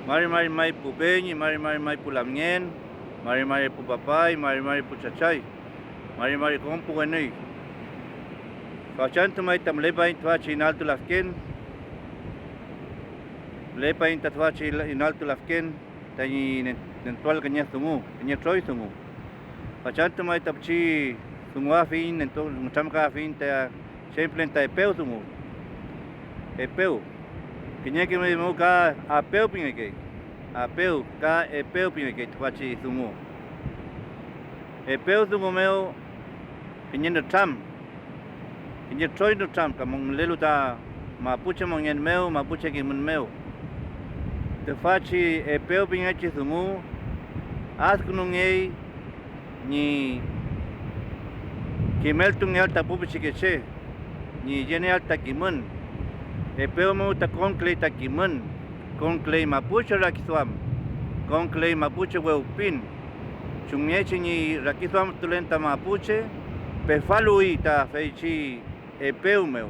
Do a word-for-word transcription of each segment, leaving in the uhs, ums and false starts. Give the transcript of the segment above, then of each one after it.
Mari mari may pu peñi, mari mari may pu lamngen, mari mari pu papay, mari mari pu chachay, mari mari kom pu wenüy. Fachantü may ta mülepaiñ tüfachi inaltu lafken, mülepaiñ ta tüfachi inaltu lafken tañi nen-, nentuael kiñe dungu, kiñe troy dungu. Fachantü may ta pichi dunguafiyiñ nentu-, nütramkayafiyiñ ta chem pilen ta epew dungu. Epew. Kiñeke mew ka apew pingekey. Apew ka epew pingekey tüfachi dungu. Epew dungu mew kiñe nütram, kiñe troy nütram ka mülelu ta mapuche mongen mew, mapuche kimün mew. Tüfachi epew pingechi dungu adkünungey ñi kimeltungeael ta pu pichikeche ñi yenieael ta kimün. Epew mew ta konküley ta kimün, konküley mapuche rakiduam, konküley mapuche wewpin. Chumngechi ñi rakiduamtulen ta mapuche, pefaluwi ta feychi epew mew.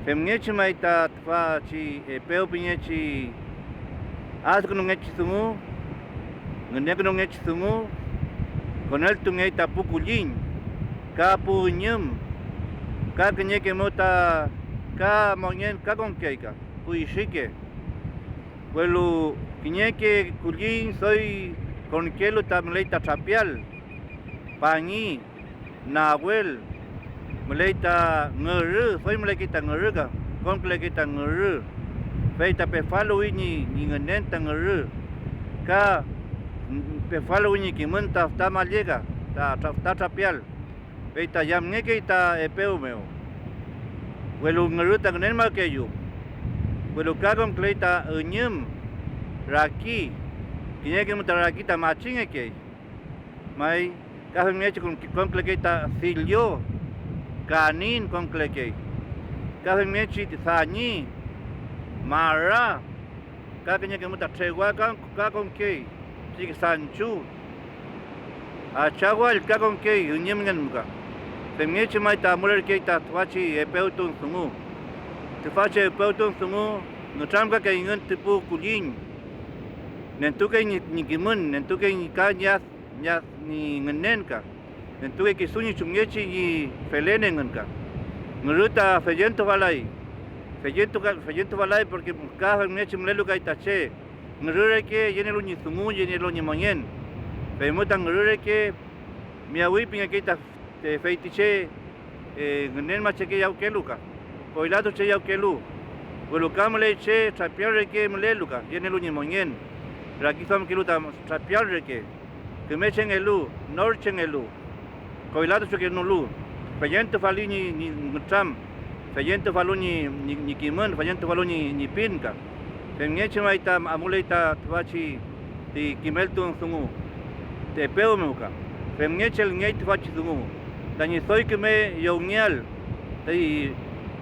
Femngechi may ta tüfachi epew pingechi adkünungechi dungu, ngünekünungechi dungu, koneltungey ta pu kulliñ, ka pu üñüm, ka kiñeke mew ta ka mongen ka konkey ka pu itrike. Welu kiñeke kulliñ doy konkelu ta müley ta trapial, pangi, nawel, müley ta ngürü, doy mülekey ta ngürü ka konkülekey ta ngürü, fey ta pefaluwi ñi, ñi ngünen ta ngürü, ka pefaluwi ñi kimün ta füta malleka, ta tra-, füta trapial. Fey ta yamngekey ta epew mew, welu ngürü ta ngünenmakeeyew, welu ka konküley ta üñüm, raki, kiñeke mu ta raki ta machingekey may, ka femngechi kon-, konkülekey ta sillo, kanin konkülekey, ka femngechi dañi, mara, ka kiñeke mu ta trewa ka, ka konkey, pichike sanchu, achawall ka konkey üñümngen müka. Femngechi may ta amulerkey ta tüfachi epewtun dungu. Tüfachi epewtun dungu nütramkakeyngün ti pu kulliñ. Nentukey ñi, ñi kimün, nentukey ñi ka ñi ad-, ñi ad-, ñi ngünen ka. Nentukey kisu ñi chumngechi ñi felen engün ka. Ngürü ta feyentufalay, feyentuka-, feyentufalay, porke ka femngechi mülelu kay ta che, ngürü reke yenelu ñi dungu, yenelu ñi mongen. Feymew ta ngürü reke miyawi pingekey ta, e, feytiche, e, ngünenmachekeyawkelu ka koylatucheyawkelu, welu ka müley che trapial reke mülelu ka yenelu ñi mongen, rakiduamkelu ta trapial reke. Kümechengelu, norchengelu, koylatuchekenolu, feyentufali ñi, ñi nütram, feyentufalu ñi, ñi, ñi kimün, feyentufalu ñi, ñi pin ka. Femngechi may ta amuley ta tüfachi ti kimeltun dungu ti epew mew ka. Femngechi elngey tüfachi dungu tañi doy küme llowngeael, tañi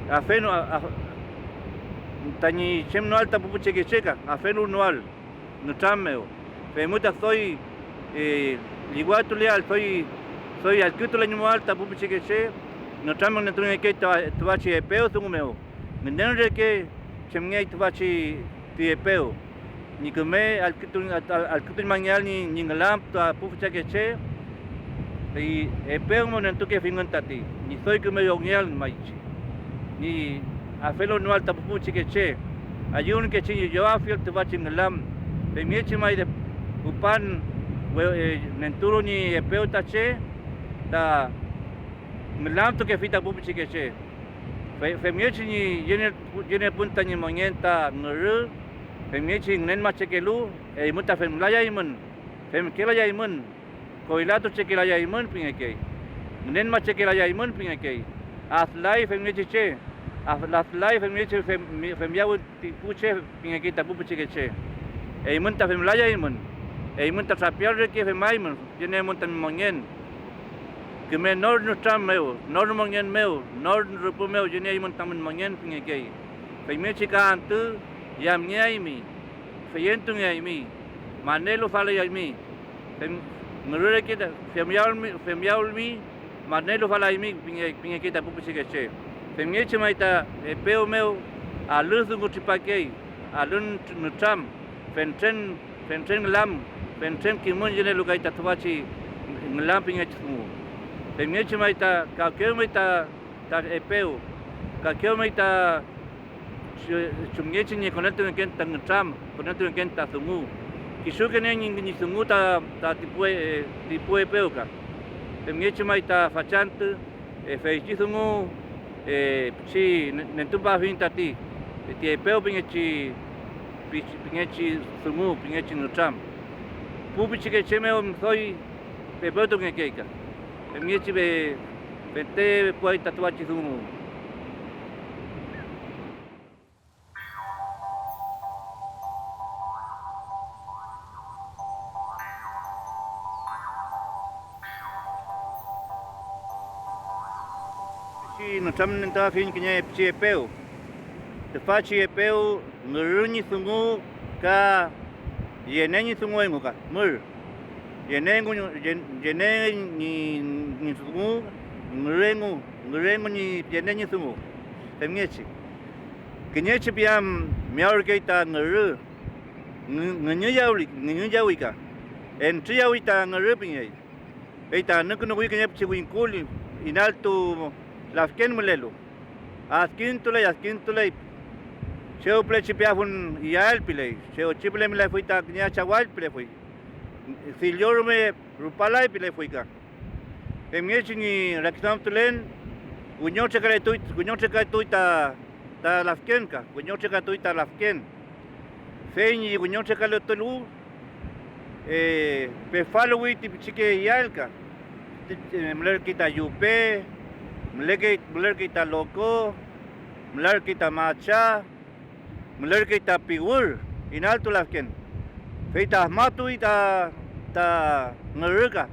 afenu-, a-, a-, tañi chem noael ta pu pichikeche ka, afenunoael nütram mew, feymew ta doy, e, llüwatuleael, doy, doy allkütuleñmawael ta pu pichikeche, nütramngetungekey ta tüfachi epew dungu mew. Ngünen reke chemngey tüfachi ti epew ñi küme allkütu-, allkütuñmangeael ñi, ñi ngülam ta pu füchakeche, fey epew mew nentukefingün tati ñi doy küme llowngeael maychi ñi afelunoael ta pu pichikeche, ayüwünkechi ñi llowafiel tüfachi ngülam, femngechi may de-, rupan we-, e, nentulu ñi epew ta che ta ngülamtukefi ta pu pichikeche. Fe-, femngechi ñi yene-, yenepun tañi mongen ta ngürü, femngechi ngünenmachekelu, eymün ta femlayaymün, femkelayaymün, koylatuchekelayaymün pingekey, ngünenmachekelayaymün pingekey. Adlay femngechi che, ad-, adlay femngechi fem-, femyawün ti pu che pingekey ta pu pichikeche. Eymün ta femlayaymün, eymün ta trapial reke femaymün, yenieaymün tamün mongen. Küme nor nütram mew, nor mongen mew, nor rüpü mew yenieaymün tamün mongen pingekey. Femngechi ka antü yamngeaymi, feyentungeaymi, manelufalayaymi. Fem-, ngürü reke ta femyawülmi, femyawülmi, manelufalaymi pinge-, pingekey ta pu pichikeche. Femngechi may ta epew mew alü dungu tripakey, alü nüt-, nütram, Fentren, fentren ngülam, fentren kimün yenielu kay ta tüfachi ngülam pingechi dungu. Femngechi may ta kakew may ta, ta epew, kakew may ta chu-, chumngechi ñi koneltungeken ta ngütram, koneltungeken ta dungu. Kisuke niey ñi, ñi dungu ta, ta ti pu, ti pu epew ka. Femngechi may ta fachantü, e, feychi dungu, e, pichi ne-, nentupafiñ tati, e, ti epew pingechi, pi-, pingechi dungu, pingechi nütram. Pu pichikeche mew doy pepiluwtungekey ka, femngechi fe-, fente puay ta tüfachi dungu. Pichi nütramnentuafiñ kiñe pichi epew. Tüfachi epew ngürü ñi dungu ka yene ñi dungu engu ka mür. Yene engu, yen-, yene ñi, ñi dungu, ngürü engu, ngürü engu ñi yene ñi dungu. Femngechi, kiñechi piam miyawürkey ta ngürü, ngü-, ngüñüyawi-, ngüñüyawi ka, entriyawi ta ngürü pingey. Fey ta anükünuwi kiñe pichi wingkul inaltu lafken mülelu. Adkintuley, adkintuley. Chew püle chi peafun iyael piley, chew chi püle mülefuy ta kiñe achawall pilefuy. Sillo rume rupalay pilefuy ka. Femngechi ñi rakiduamtulen, wiñotrekaletui, wiñotrekaletui ta, ta lafken ka, wiñotrekatuy ta lafken. Fey ñi wiñotrekaletulu, e, pefaluwi ti pichike iyael ka. Ti, e, mülerkey ta yupe, mülekey, mülerkey ta loko, mülerkey ta macha, mülerkey ta piwür, inaltu lafken. Fey ta afmatuy ta, ta ngürü ka,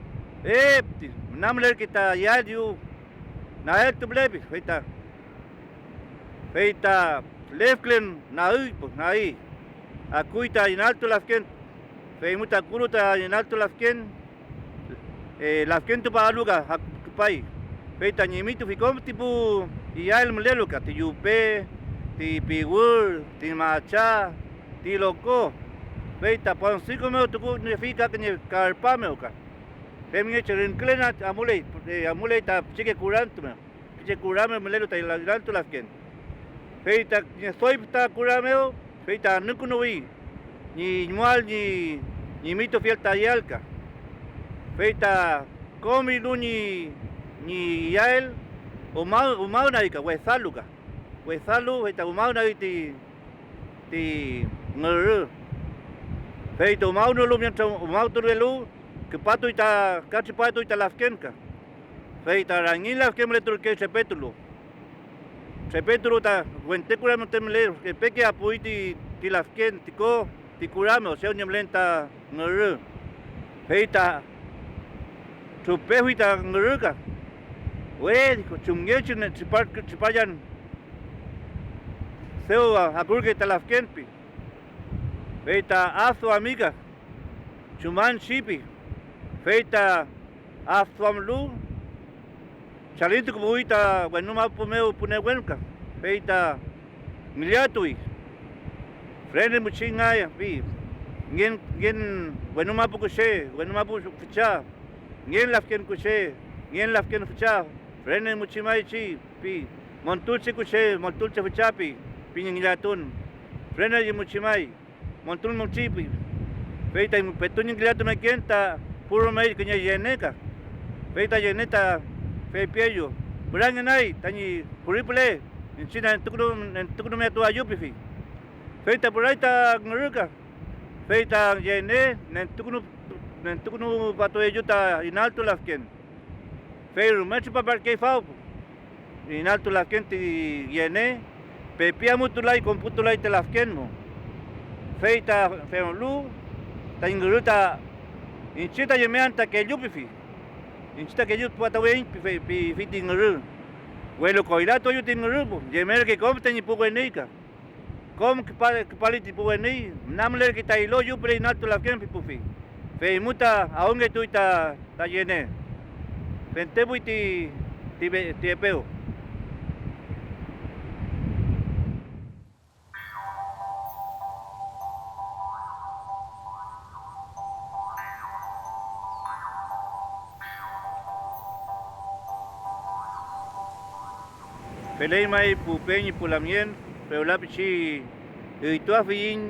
e, ti, müna mülerkey ta iyael yu, naeltu mülepi, fey ta, fey ta lefkülen nagüy, nagüy, akuy ta inaltu lafken, feymu ta kulu ta inaltu lafken, e, lafkentupalu ka ak-, küpay, fey ta ñimitufi kom ti pu iyael mülelu ka, ti yupe, ti piwür, ti macha, ti loko, fey ta ponsiku mew tukuniefi ka kiñe karpa mew ka. Femngechi rüngkülen amuley, e, amuley ta pichike kurantu mew, pichike kura mew mülelu ta inaltu lafken. Fey ta kiñe doy füta kura mew, fey ta anükünuwi ñi iñmuael ñi, ñi mitufiel ta iyael ka. Fey ta kom ilu ñi, ñi iyael, umaw-, umawnagi ka, wesalu ka, wesalu, fey ta umawnagi ti, ti ngürü. Fey ta umawnolu, mientras umawtulelu, küpatuy ta, ka tripatuy ta lafken ka. Fey ta rangiñ lafken mületurkey trepetulu. Trepetulu ta wente kura mew müten müley, epeke apuy ti, ti lafken, ti ko, ti kura mew, chew ñi mülen ta ngürü. Fey ta trupefuy ta ngürü ka. We, dijo, chumngechi ne tripar-, tripayan, dew akurkey ta lafken, pi. Fey ta afduami ka, chuman chi pi. Fey ta afduamlu, chalintukupuwi ta wenu mapu mew püne wenka, fey ta ngillatuy. Frene muchi ngay, pi. Ngen, ngen wenu mapu kuche, wenu mapu fücha, ngen lafken kuche, ngen lafken fücha, frene muchi may chi, pi. Montulchi kuche, montulchi fücha, pi, pi ñi ngillatun. Frene muchi may. Montun muchi, pi. Fey ta petu ñi ngillatumeken ta pu rumey kiñe yene ka. Fey ta yene ta feypieyew: "Pürangenay tañi furi püle, iñchiñ nentukünu-, nentukünumetuaeyu", pifi. Fey ta püray ta ngürü ka. Fey ta yene nentukünu-, nentukünupatueyew ta inaltu lafken. Fey rume tripaparkey faw, inaltu lafken ti yene, pepi amutulay, konputulay ta lafken mo. Fey ta fewlu, tañi ngürü ta: "Iñche ta yemean ta kellu", pifi. "Iñche ta kellu pataweyiñ", pifi, pifi ti ngürü. Welu koylatueyew ti ngürü, pu, yemerkey kom tañi pu weni ka. Kom küpa-, küpali ti pu weni, müna mülerkey ta ilo yu püle inaltu lafken, pipufi. Feymu ta awngetuy ta, ta yene. Fentepuy ti, ti be-, ti epew. Feley may pu peñi pu lamngen, fewla pichi üytuafiyiñ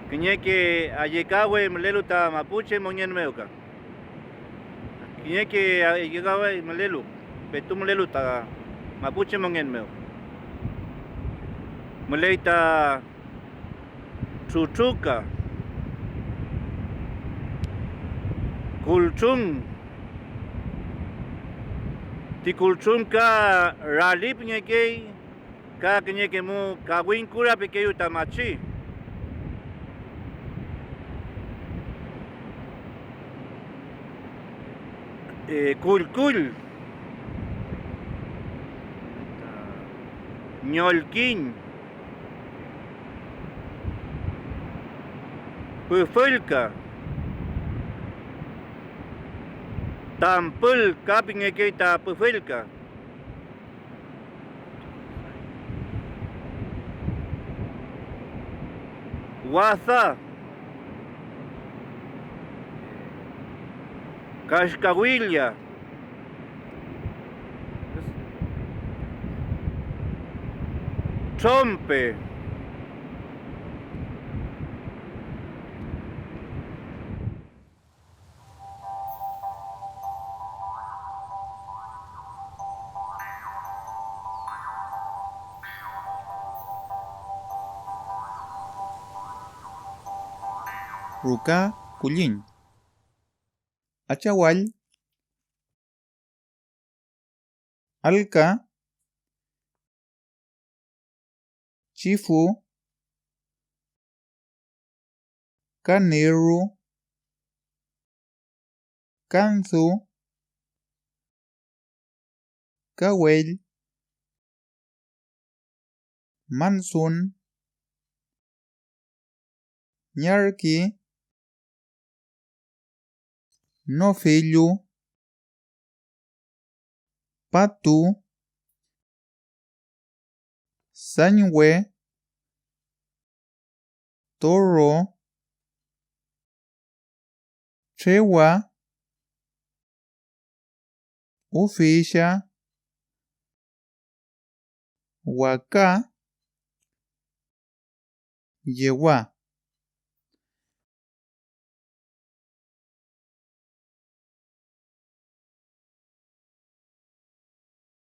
kiñeke ayekawe mülelu ta mapuche mongen mew ka. Kiñeke ayekawe mülelu, petu mülelu ta mapuche mongen mew. Müley ta trutruka, kultrung. Ti kultrung ka rali pingekey, ka kiñeke mu kawiñ kura pikeeyew ta machi. Eh, kullkull, ñollkiñ, püfüllka, tampül ka pingekey ta püfüllka. Wasa, kaskawilla, trompe. Ruka kulliñ. Achawall. Alka. Chifu. Kaneru. Kandu. Kawell. Mansun. Ñarki. Nofiyu. Patu. Sañwe. Toro. Trewa. Ufisha. Waka. Yewa.